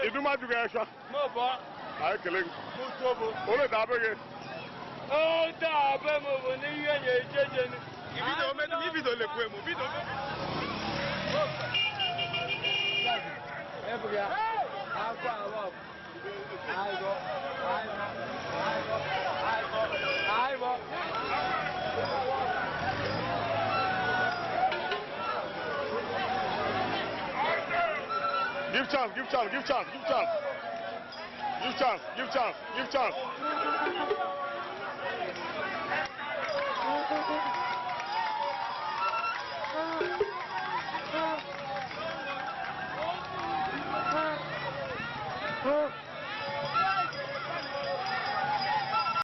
Ibi ma juga ẹ̀ṣọ́. Ayé kele gị. Ole dàbẹ gị. Ó dàbẹ mo bò ní yẹ̀yẹ̀ jẹjẹ ni. Ibido lekwe mu, bido. Give chance, give chance, give chance, give chance. Give chance, give chance, give chance.